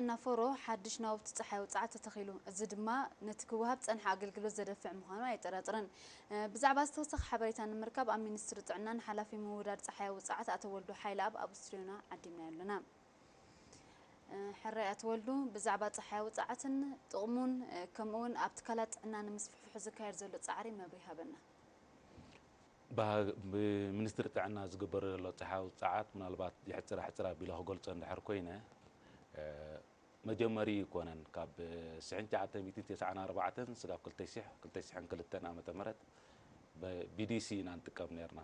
ናፎሮ ሓድሽ ናውቲ ጸሓይ ውጽዓት ተተኺሉ። እዚ ድማ ነቲ ክወሃብ ጸንሐ ኣገልግሎት ዘደፍዕ ምዃኑ ኣየጠራጥርን። ብዛዕባ ዝተወሰኸ ሓበሬታ ንምርካብ ኣብ ሚኒስትሪ ጥዕናን ሓላፊ ምውዳድ ጸሓይ ውጽዓት ኣቶ ወልዱ ሓይለኣብ ኣብ ስቱዲዮና ዓዲምናዮ ኣለና። ሕራይ ኣቶ ወልዱ፣ ብዛዕባ ጸሓይ ውጽዓትን ጥቕሙን ከምኡውን ኣብ ትካላት ጥዕና ንምስፍሕፍሑ ዝካየድ ዘሎ ጻዕሪ መብርሂ ሃበና። ብሚኒስትሪ ጥዕና ዝግበር ዘሎ ጸሓይ ውጽዓት ምናልባት ይሕጽር ሕጽር ኣቢለ ክገልጾ እንድሕር ኮይነ፣ መጀመሪ ኣይኮነን። ካብ ሽሕን ትሽዓተ ሚእትን ተስዓን ኣርባዕተን ስጋብ ክልተ ሽሕ፣ ክልተ ሽሕን ክልተን ዓመተ ምህረት ብዲሲ ኢና ንጥቀም ነርና።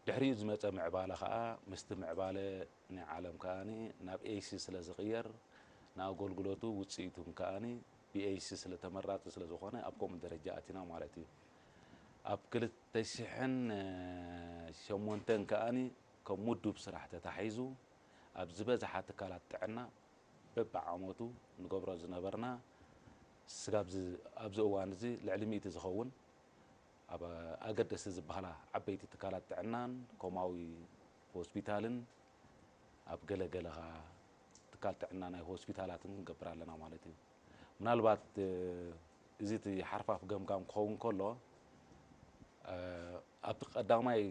ድሕሪኡ ዝመጸ ምዕባለ ከኣ ምስቲ ምዕባለ ናይ ዓለም ከኣ ናብ ኤሲ ስለ ዝቕየር፣ ንኣገልግሎቱ ውጽኢቱን ከኣ ብኤሲ ስለ ተመራጺ ስለ ዝኾነ ኣብ ከምኡ ደረጃ ኣቲና ማለት እዩ። ኣብ ክልተ ሽሕን ሸሞንተን ከኣ ከም ውዱብ ስራሕ ተታሒዙ ኣብ ዝበዝሓ ትካላት ጥዕና በብዓመቱ ንገብሮ ዝነበርና ስጋብ ኣብዚ እዋን እዚ ልዕሊ ሚእቲ ዝኸውን ኣብ ኣገደስቲ ዝበሃላ ዓበይቲ ትካላት ጥዕናን ኮማዊ ሆስፒታልን ኣብ ገለ ገለ ኸዓ ትካል ጥዕና ናይ ሆስፒታላትን ክንገብር ኣለና ማለት እዩ። ምናልባት እዚ እቲ ሓርፋፍ ገምጋም ክኸውን ከሎ ኣብቲ ቀዳማይ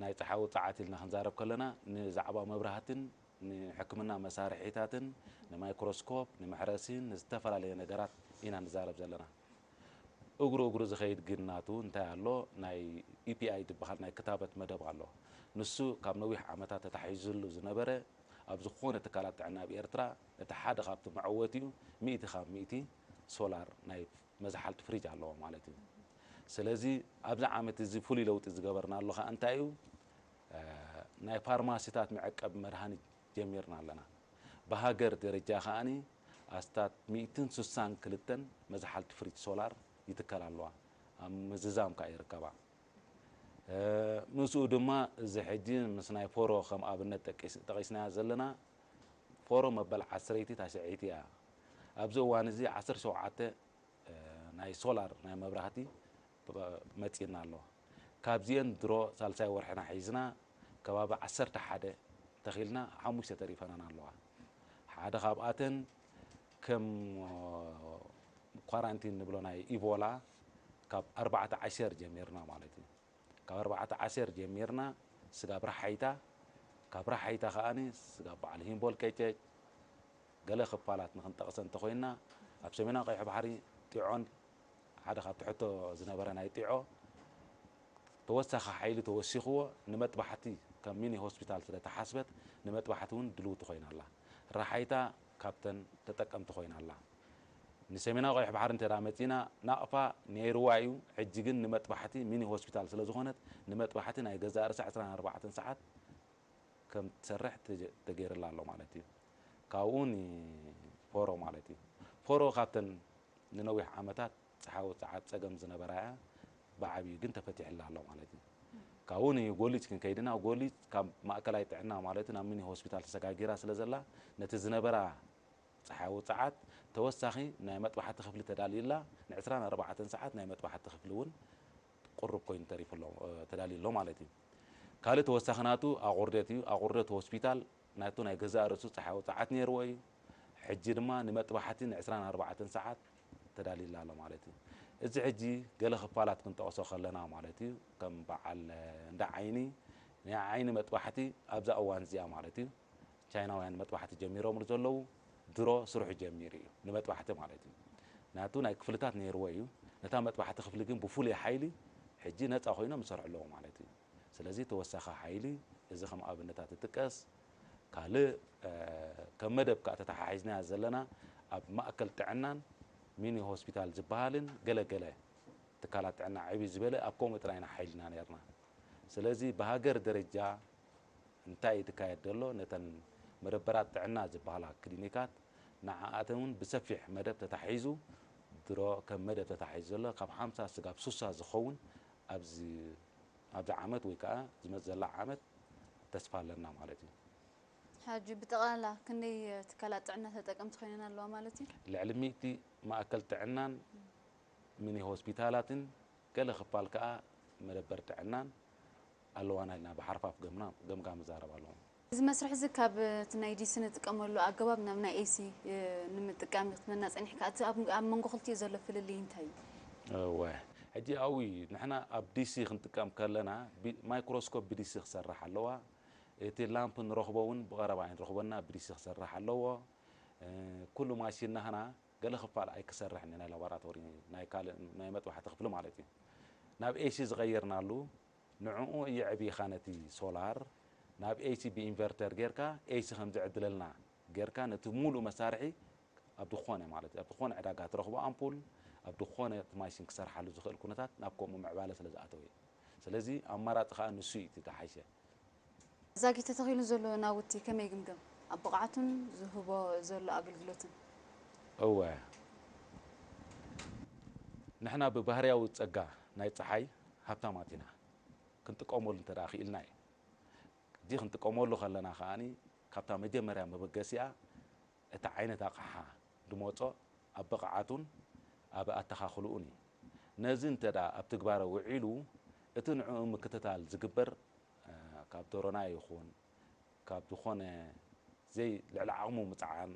ናይ ጸሓይ ውጽዓት ኢልና ክንዛረብ ከለና ንዛዕባ መብራህትን ንሕክምና መሳርሒታትን ንማይክሮስኮፕ ንመሕረሲን ንዝተፈላለየ ነገራት ኢና ንዛረብ ዘለና። እግሩ እግሩ ዝኸይድ ግን ናቱ እንታይ ኣሎ? ናይ ኢፒኣይ ዝበሃል ናይ ክታበት መደብ ኣሎ። ንሱ ካብ ነዊሕ ዓመታት ተታሒዙሉ ዝነበረ ኣብ ዝኾነ ትካላት ጥዕና ኣብ ኤርትራ እቲ ሓደ ካብቲ መዐወቲኡ ሚእቲ ካብ ሚእቲ ሶላር ናይ መዝሓልቲ ፍሪጅ ኣለዎ ማለት እዩ። ስለዚ ኣብዚ ዓመት እዚ ፍሉይ ለውጢ ዝገበርናሉ ኸኣ እንታይ እዩ? ናይ ፋርማሲታት መዐቀቢ መድሃኒት ጀሚርና ኣለና። ብሃገር ደረጃ ከኣ ኣስታት ሚእትን ስሳን ክልተን መዝሓልቲ ፍሪጅ ሶላር ይትከላ ኣለዋ። ኣብ ምዝዛም ከኣ ይርከባ። ምስኡ ድማ እዚ ሕጂ ምስ ናይ ፎሮ ከም ኣብነት ጠቂስናያ ዘለና ፎሮ መበል ዓሰርተ ታሽዐይቲ እያ። ኣብዚ እዋን እዚ ዓሰርተ ሸውዓተ ናይ ሶላር ናይ መብራህቲ መጺእና ኣሎ። ካብዚኤን ድሮ ሳልሳይ ወርሕና ሒዝና ከባቢ ዓሰርተ ሓደ ተኺልና ሓሙሽተ ተሪፈናን ኣለዋ። ሓደ ካብኣተን ከም ኳራንቲን ንብሎ ናይ ኢቦላ ካብ ኣርባዕተ ዓሸር ጀሚርና ማለት እዩ። ካብ ኣርባዕተ ዓሸር ጀሚርና ስጋብ ራሓይታ፣ ካብ ራሓይታ ከኣ ስጋብ በዓል ሂምቦል ቀጨጭ፣ ገለ ክፋላት ንክንጠቕሰ እንተኾይንና ኣብ ሰሜናዊ ቀይሕ ባሕሪ ጢዖን ሓደ ካብቲ ሕቶ ዝነበረ ናይ ጢዖ ተወሳኺ ሓይሊ ተወሲኽዎ ንመጥባሕቲ ከም ሚኒ ሆስፒታል ስለ ተሓስበት ንመጥባሕቲ እውን ድልውቲ ኮይና ኣላ። ራሓይታ ካብተን ተጠቀምቲ ኮይና ኣላ። ንሰሜናዊ ቀይሕ ባሕሪ እንተ መጺና ናቕፋ ነይርዋ እዩ። ሕጂ ግን ንመጥባሕቲ ሚኒ ሆስፒታል ስለ ዝኾነት ንመጥባሕቲ ናይ ገዛእ ርእሳ ዕስራን ኣርባዕተን ሰዓት ከም ትሰርሕ ተገይርላ ኣሎ ማለት እዩ። ካብኡ ንፎሮ ማለት እዩ። ፎሮ ካብተን ንነዊሕ ዓመታት ጸሓዊ ጸዓት ጸገም ዝነበራ እያ። ብዓብዩ ግን ተፈቲሕላ ኣሎ ማለት እዩ። ካብኡ ንጎሊጅ ክንከይድና ጎሊጅ ካብ ማእከላይ ጥዕና ማለት ናብ ሚኒ ሆስፒታል ተሰጋጊራ ስለ ዘላ ነቲ ዝነበራ ጸሓዊ ጸዓት ተወሳኺ ናይ መጥባሕቲ ክፍሊ ተዳልዩላ ን ዕስራን ኣርባዕተን ሰዓት ናይ መጥባሕቲ ክፍሊ እውን ቅሩብ ኮይኑ ተሪፉ ኣሎ ተዳልዩ ኣሎ ማለት እዩ። ካልእ ተወሳኺ ናቱ ኣቑርደት እዩ። ኣቑርደት ሆስፒታል ናቱ ናይ ገዛእ ርእሱ ጸሓዊ ጸዓት ነይርዎ እዩ። ሕጂ ድማ ንመጥባሕቲ ን ዕስራን ኣርባዕተን ሰዓት ተዳልዩላ ኣሎ ማለት እዩ። እዚ ሕጂ ገለ ክፋላት ክንጠቕሶ ከለና ማለት እዩ ከም በዓል እንዳ ዓይኒ ናይ ዓይኒ መጥባሕቲ ኣብዛ እዋን እዚኣ ማለት እዩ ቻይናውያን መጥባሕቲ ጀሚሮምሉ ዘለዉ ድሮ ስርሑ ጀሚሩ እዩ ንመጥባሕቲ ማለት እዩ። ናቱ ናይ ክፍልታት ነይርዎ እዩ። ነታ መጥባሕቲ ክፍሊ ግን ብፍሉይ ሓይሊ ሕጂ ነፃ ኮይኖም ይሰርሑ ኣለዉ ማለት እዩ። ስለዚ ተወሳኺ ሓይሊ እዚ ከም ኣብነታት ይጥቀስ። ካልእ ከም መደብ ከዓ ተተሓሒዝናያ ዘለና ኣብ ማእከል ጥዕናን ሚኒ ሆስፒታል ዝበሃልን ገለገለ ትካላት ጥዕና ዕብይ ዝበለ ኣብ ከምኡ ጥራይ ኢና ሓይልና ነርና። ስለዚ ብሃገር ደረጃ እንታይ እዩ ዝካየድ ዘሎ ነተን መደበራት ጥዕና ዝበሃላ ክሊኒካት ንዓኣተን እውን ብሰፊሕ መደብ ተታሒዙ ድሮ ከም መደብ ተታሒዙ ዘሎ ካብ ሓምሳ ስጋብ ሱሳ ዝኸውን ኣብዚ ኣብዚ ዓመት ወይ ከዓ ዝመፅእ ዘላ ዓመት ተስፋ ኣለና ማለት እዩ። ሕጂ ብጠቕላላ ክንደይ ትካላት ጥዕና ተጠቀምቲ ኮይነን ኣለዋ ማለት እዩ? ልዕሊ ሚእቲ ማእከል ጥዕናን ሚኒ ሆስፒታላትን ገለ ክፋል ከዓ መደበር ጥዕናን ኣለዋና ኢልና ብሓርፋፍ ገምና ገምጋም እዛረብ ኣለኹ። እዚ መስርሕ እዚ ካብ እቲ ናይ ዲሲ ንጥቀመሉ ኣገባብ ናብ ናይ ኤሲ ንምጥቃም ክትመና ጸኒሕካ፣ እቲ ኣብ መንጎ ክልቲኡ ዘሎ ፍልልይ እንታይ እዩ? እወ፣ ሕጂ ኣብኡ ንሕና ኣብ ዲሲ ክንጥቀም ከለና ማይክሮስኮፕ ብዲሲ ክሰርሕ ኣለዋ። እቲ ላምፕ ንረኽቦ እውን ብቐረባ ኣይንረኽቦና፣ ብዲሲ ክሰርሕ ኣለዎ። ኩሉ ማሽን ናህና ገለ ክፋል ኣይክሰርሕን እዩ፣ ናይ ላቦራቶሪ ናይ ካልእ ናይ መጥባሕቲ ክፍሊ ማለት እዩ። ናብ ኤሲ ዝቐየርናሉ ንዕኡ እየዕቢኻ ነቲ ሶላር ናብ ኤሲ ብኢንቨርተር ጌርካ ኤሲ ከም ዝዕድለልና ጌርካ ነቲ ሙሉእ መሳርሒ ኣብ ዝኾነ ማለት እዩ ኣብ ዝኾነ ዕዳጋ ትረኽቦ ኣምፑል ኣብ ዝኾነ እቲ ማሽን ክሰርሓሉ ዝኽእል ኩነታት ናብ ከምኡ ምዕባለ ስለ ዝኣተወ እዩ። ስለዚ ኣማራፂ ከዓ ንሱ እዩ እቲ ዝሓሸ። ዛጊት ተተኺሉ ዘሎ ናውቲ ከመይ ይግምገም? ኣብ ብቕዓቱን ዝህቦ ዘሎ ኣገልግሎትን? እወ፣ ንሕና ብባህርያዊ ጸጋ ናይ ጸሓይ ሃብታማት ኢና። ክንጥቀመሉ እንተ ደኣ ክኢልና እዩ። ሕጂ ክንጥቀመሉ ከለና ከኣ ካብታ መጀመርያ መበገሲኣ እቲ ዓይነት ኣቕሓ ድመጾ ኣብ ብቕዓቱን ኣብ ኣተኻኽልኡን እዩ። ነዚ እንተ ደኣ ኣብ ትግባረ ውዒሉ እቲ ንዕኡ ምክትታል ዝግበር ካብ ዶሮና ይኹን ካብ ዝኾነ ዘይ ልዕሊ ዓቕሙ ምፅዓን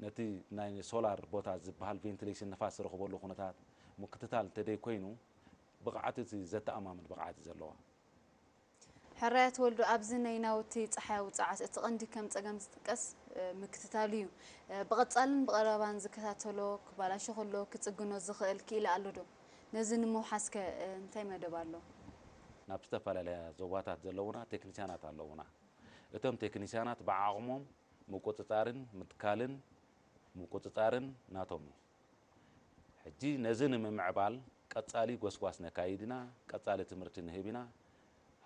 ነቲ ናይ ሶላር ቦታ ዝበሃል ቬንቲሌሽን ንፋስ ዝረኽበሉ ኩነታት ምክትታል እንተደይ ኮይኑ ብቕዓት እቲ ዘተኣማምን ብቕዓት እዩ ዘለዋ። ሕራያት ወልዱ፣ ኣብዚ ናይ ናውቲ ጸሓያዊ ጸዓት እቲ ቀንዲ ከም ጸገም ዝጥቀስ ምክትታሉ እዩ። ብቐጻልን ብቐረባን ዝከታተሎ፣ ክባላሾ ከሎ ክጽግኖ ዝኽእል ክኢላ ኣሎ ዶ? ነዚ ንምውሓስከ እንታይ መደብ ኣሎ? ናብ ዝተፈላለያ ዞባታት ዘለውና ቴክኒሻናት ኣለውና። እቶም ቴክኒሻናት ብዓቕሞም ምቁጽጻርን ምትካልን ምቁጽጻርን ናቶም እዩ። ሕጂ ነዚ ንምምዕባል ቀጻሊ ጎስጓስ ነካይድ ኢና፣ ቀጻሊ ትምህርቲ ንህብ ኢና።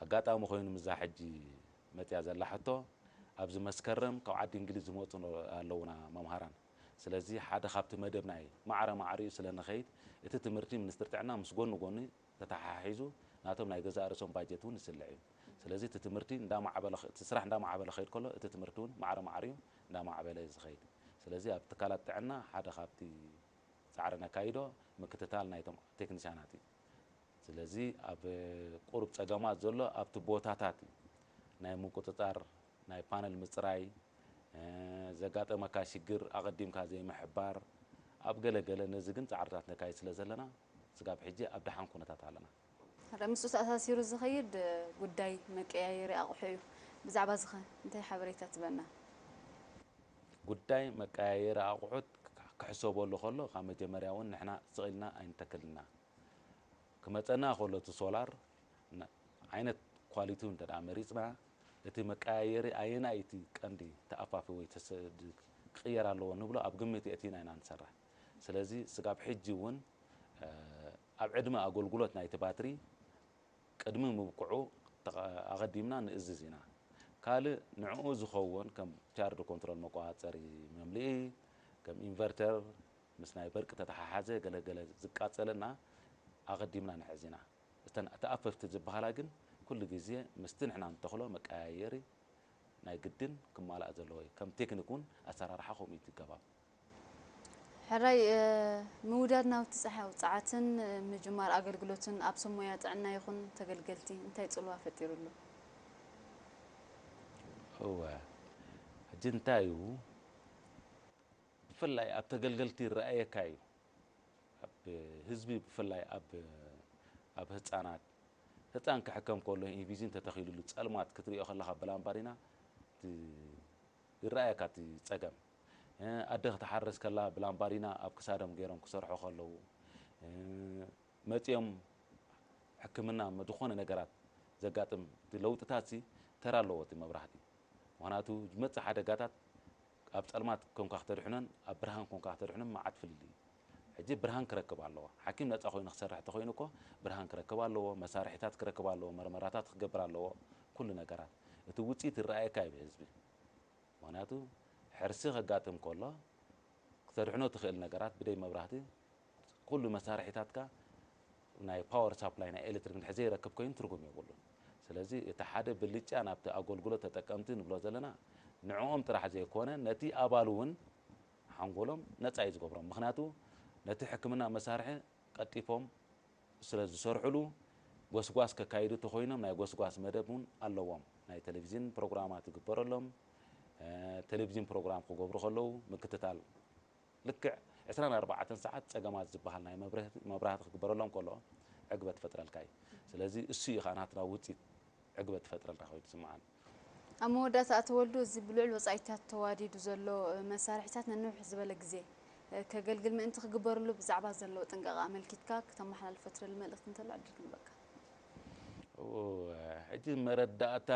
ኣጋጣሚ ኮይኑ ምዛ ሕጂ መጽያ ዘላ ሕቶ ኣብዚ መስከረም ካብ ዓዲ እንግሊዝ ዝመጹ ኣለውና መምሃራን። ስለዚ ሓደ ካብቲ መደብ ናይ ማዕረ ማዕሪኡ ስለ ንኸይድ እቲ ትምህርቲ ሚኒስትሪ ጥዕና ምስ ጎኒ ጎኒ ተተሓሒዙ ናቶም ናይ ገዛእ ርእሶም ባጀት እውን ይስልዕ እዩ። ስለዚ እቲ ትምህርቲ እንዳማዕበለ እቲ ስራሕ እንዳማዕበለ ከይድ ከሎ እቲ ትምህርቲ እውን ማዕረ ማዕሪኡ እንዳማዕበለ እዩ ዝኸይድ። ስለዚ ኣብ ትካላት ጥዕና ሓደ ካብቲ ፃዕሪ ነካይዶ ምክትታል ናይቶም ቴክኒሻናት እዩ። ስለዚ ኣብ ቁሩብ ፀገማት ዘሎ ኣብቲ ቦታታት እዩ ናይ ምቁፅፃር ናይ ፓነል ምፅራይ ዘጋጠመካ ሽግር ኣቐዲምካ ዘይምሕባር ኣብ ገለ ገለ ነዚ ግን ፃዕርታት ነካይድ ስለ ዘለና ስጋብ ሕጂ ኣብ ደሓን ኩነታት ኣለና። ምስኡ ተኣሳሲሩ ዝኸይድ ጉዳይ መቀያየሪ ኣቑሑ እዩ። ብዛዕባ እዚ ኸ እንታይ ሓበሬታ ትበና? ጉዳይ መቀያየሪ ኣቑሑት ክሕሰበሉ ከሎ ካብ መጀመርያ እውን ንሕና ስቕ ኢልና ኣይንተክልና። ክመፀና ከሎ እቲ ሶላር ዓይነት ኳሊቲኡ እንተ ደኣ መሪፅና እቲ መቀያየሪ ኣየናይ እቲ ቀንዲ ተኣፋፊ ወይ ክቅየር ኣለዎ ንብሎ ኣብ ግምት የእቲና ኢና ንሰርሕ። ስለዚ ስጋብ ሕጂ እውን ኣብ ዕድመ ኣገልግሎት ናይቲ ባትሪ ቅድሚ ምብቅዑ ኣቐዲምና ንእዝዝ ኢና። ካልእ ንዕኡ ዝኸውን ከም ቻርድ ኮንትሮል መቆፃፀሪ መምልኢ፣ ከም ኢንቨርተር ምስ ናይ በርቂ ተተሓሓዘ ገለገለ ዝቃፀለና ኣቐዲምና ንሕዝ ኢና። እተን ተኣፈፍቲ ዝበሃላ ግን ኩሉ ግዜ ምስቲ ንሕና ንተኽሎ መቀያየሪ ናይ ግድን ክማላእ ዘለዎ እዩ። ከም ቴክኒክ እውን ኣሰራርሓ ከምኡ እዩ ዝገባብ። ሕራይ ምውዳድ ናውቲ ጸሓያዊ ጸዓትን ምጅማር ኣገልግሎትን ኣብ ሰብ ሞያ ጥዕና ይኹን ተገልገልቲ እንታይ ጽልዋ ፈጢሩ ኣሎ? እወ፣ ሕጂ እንታይ እዩ ብፍላይ ኣብ ተገልገልቲ ይረኣየካ እዩ። ኣብ ህዝቢ ብፍላይ ኣብ ኣብ ህፃናት ህፃን ክሕከም ከሎ ኢንቪዚን ተተኺሉሉ ፀልማት ክትሪኦ ከለኻ ብላምባዲና ይረኣየካ እቲ ፀገም። ኣደ ክትሓርስ ከላ ብላምባዲና ኣብ ክሳዶም ገይሮም ክሰርሑ ከለዉ መፂኦም ሕክምና ዝኾነ ነገራት ዘጋጥም እቲ ለውጥታት ሲ ተራ ኣለዎ እቲ መብራህቲ። ምኽንያቱ ዝመፅእ ሓደጋታት ኣብ ፀልማት ኮንካ ክተድሕኖን ኣብ ብርሃን ኮንካ ክተድሕኖን መዓት ፍልልይ እዩ። ሕጂ ብርሃን ክረክብ ኣለዎ። ሓኪም ነፃ ኮይኑ ክሰርሕ ተኮይኑ እኮ ብርሃን ክረክብ ኣለዎ፣ መሳርሒታት ክረክብ ኣለዎ፣ መርመራታት ክገብር ኣለዎ፣ ኩሉ ነገራት። እቲ ውፅኢት ይረኣየካ እዩ ብህዝቢ። ምኽንያቱ ሕርሲ ከጋጥም ከሎ ክተድሕኖ ትኽእል ነገራት ብደይ መብራህቲ ኩሉ መሳርሒታትካ ናይ ፓወር ሳፕላይ ናይ ኤሌክትሪክ እንድሕር ዘይረክብ ኮይኑ ትርጉም የብሉን። ስለዚ እቲ ሓደ ብልጫ ናብቲ ኣገልግሎት ተጠቀምቲ ንብሎ ዘለና ንዕኦም ጥራሕ ዘይኮነ ነቲ ኣባል እውን ሓንጎሎም ነፃ እዩ ዝገብሮም። ምኽንያቱ ነቲ ሕክምና መሳርሒ ቀልጢፎም ስለ ዝሰርሕሉ ጎስጓስ ከካይዱ ተኾይኖም ናይ ጎስጓስ መደብ እውን ኣለዎም። ናይ ቴሌቪዥን ፕሮግራማት ይግበረሎም። ቴሌቪዥን ፕሮግራም ክገብሩ ከለዉ ምክትታል ልክዕ ዕስራን ኣርባዕተን ሰዓት ጸገማት ዝበሃል ናይ መብራህቲ ክግበረሎም ከሎ ዕግበት ትፈጥረልካ እዩ። ስለዚ እሱ እዩ ከኣ ናትና ውጽኢት ዕግበት ትፈጥረልና ኮይኑ ዝስምዓኒ። ኣብ መወዳእታ ኣቶ ወልዱ፣ እዚ ብልዑል ወጻኢታት ተዋዲዱ ዘሎ መሳርሒታት ንንውሕ ዝበለ ግዜ ከገልግል ምእንቲ ክግበርሉ ብዛዕባ ዘለዎ ጥንቃቐ ኣመልኪትካ ክተመሓላልፎ ትደሊ መልእኽቲ እንተሎ ዕድል ክንበካ። ሕጂ መረዳእታ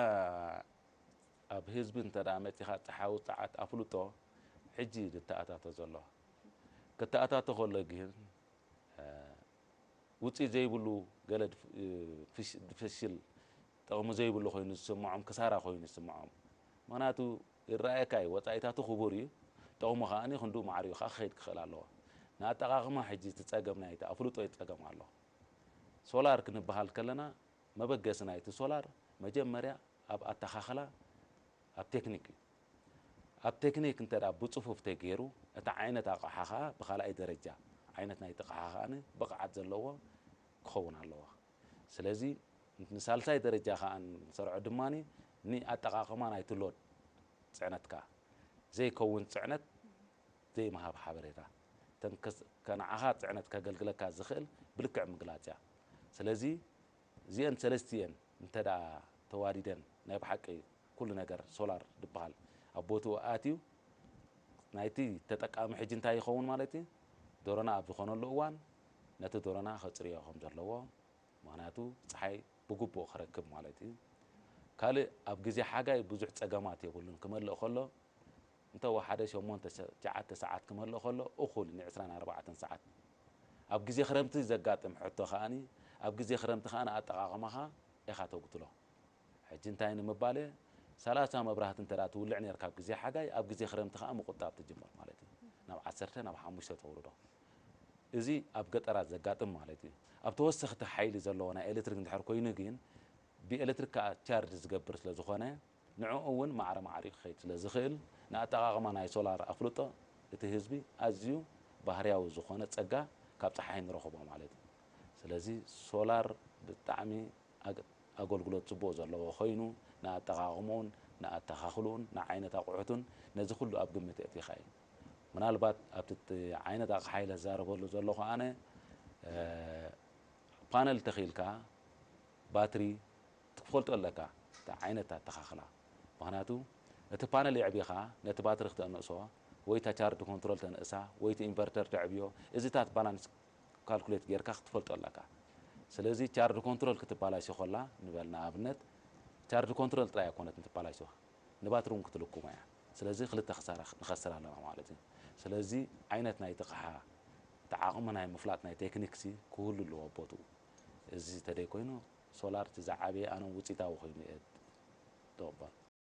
ኣብ ህዝቢ እንተ ደኣ መጺኻ ጸሓዊ ጸዓት ኣፍልጦ ሕጂ እዩ ዝተኣታቶ ዘሎ። ክተኣታቶ ከሎ ግን ውፅኢት ዘይብሉ ገለ ድፍሽል ጥቕሚ ዘይብሉ ኮይኑ ዝስምዖም ክሳራ ኮይኑ ይስምዖም። ምክንያቱ ይረኣየካ እዩ፣ ወፃኢታቱ ክቡር እዩ፣ ጥቕሙ ከዓ ክንድኡ ማዕሪኡ ከዓ ክኸይድ ክኽእል ኣለዎ። ንኣጠቓቕማ ሕጂ እቲ ፀገም ናይቲ ኣፍልጦ ይፀገም ኣሎ። ሶላር ክንበሃል ከለና መበገሲ ናይቲ ሶላር መጀመርያ ኣብ ኣተኻኽላ ኣብ ቴክኒክ እዩ። ኣብ ቴክኒክ እንተ ደኣ ብፅፉፍ ተገይሩ እቲ ዓይነት ኣቕሓ ከዓ ብካልኣይ ደረጃ ዓይነት ናይቲ ኣቕሓ ከዓ ብቕዓት ዘለዎ ክኸውን ኣለዎ። ስለዚ ንሳልሳይ ደረጃ ከዓ ንሰርዖ ድማ ንኣጠቓቕማ ናይቲ ሎድ ፅዕነትካ ዘይከውን ፅዕነት ዘይምሃብ ሓበሬታ እተን ከንዓኻ ፅዕነት ከገልግለካ ዝኽእል ብልክዕ ምግላፅ እያ። ስለዚ እዚአን ሰለስቲአን እንተ ደኣ ተዋዲደን ናይ ብሓቂ ኩሉ ነገር ሶላር ዝበሃል ኣብ ቦትኡ ኣትዩ ናይቲ ተጠቃሚ ሕጂ እንታይ ይኸውን ማለት እዩ? ዶሮና ኣብ ዝኾነሉ እዋን ነቲ ዶሮና ከፅርዮ ከም ዘለዎ፣ ምኽንያቱ ፀሓይ ብግቡእ ክረክብ ማለት እዩ። ካልእ ኣብ ግዜ ሓጋይ ብዙሕ ፀገማት የብሉን። ክመልእ ከሎ እንተ ወሓደ ሸሞንተ ትሽዓተ ሰዓት ክመልእ ከሎ እኹል ን ዕስራን ኣርባዕተን ሰዓት። ኣብ ግዜ ክረምቲ ዘጋጥም ሕቶ ከኣ ኣብ ግዜ ክረምቲ ከኣ ኣጠቓቕማኻ ኢኻ ተጉድሎ። ሕጂ እንታይ ንምባል እየ? ሰላሳ መብራህቲ እንተ ትውልዕ ነርካ ኣብ ግዜ ሓጋይ ኣብ ግዜ ክረምቲ ከኣ ምቁጣብ ትጅምር ማለት እዩ። ናብ ዓሰርተ ናብ ሓሙሽተ ተውርዶ። እዚ ኣብ ገጠራት ዘጋጥም ማለት እዩ። ኣብ ተወሰኽቲ ሓይሊ ዘለዎ ናይ ኤሌክትሪክ እንድሕር ኮይኑ ግን ብኤሌክትሪክ ከኣ ቻርጅ ዝገብር ስለ ዝኾነ ንዕኡ እውን ማዕረ ማዕሪኡ ክኸይድ ስለ ዝኽእል ንኣጠቓቕማ ናይ ሶላር ኣፍልጦ እቲ ህዝቢ ኣዝዩ ባህርያዊ ዝኾነ ጸጋ ካብ ጸሓይ ንረኽቦ ማለት እዩ። ስለዚ ሶላር ብጣዕሚ ኣገልግሎት ጽቡቕ ዘለዎ ኮይኑ ንኣጠቓቕምኡን ንኣተኻኽልኡን ንዓይነት ኣቑሑቱን ነዚ ኩሉ ኣብ ግምት የእቲኻ እዩ። ምናልባት ኣብቲ ዓይነት ኣቕሓ ኢለ ዝዛረበሉ ዘለኹ ኣነ ፓነል ተኺልካ ባትሪ ክትፈልጦ ኣለካ፣ እቲ ዓይነት ኣተኻኽላ። ምኽንያቱ እቲ ፓነል የዕቢኻ ነቲ ባትሪ ክተንእሶ ወይ እታ ቻርጅ ኮንትሮል ተንእሳ ወይ እቲ ኢንቨርተር ተዕብዮ፣ እዚታት ባላንስ ካልኩሌት ጌርካ ክትፈልጦ ኣለካ። ስለዚ ቻርጅ ኮንትሮል ክትባላሾ ከላ ንበል ንኣብነት ቻርጅ ኮንትሮል ጥራይ ኣይኮነትን ትባላሾ፣ ንባትሪ እውን ክትልኩማ እያ። ስለዚ ክልተ ክሳራ ንኸስር ኣለና ማለት እዩ። ስለዚ ዓይነት ናይ ጥቕሓ እቲ ዓቕሚ ናይ ምፍላጥ ናይ ቴክኒክሲ ክህሉ ኣለዎ ቦትኡ። እዚ ተደይ ኮይኑ ሶላር እቲ ዝዓበየ ኣነ ውፅኢታዊ ኮይኑ እየ ተቕበል።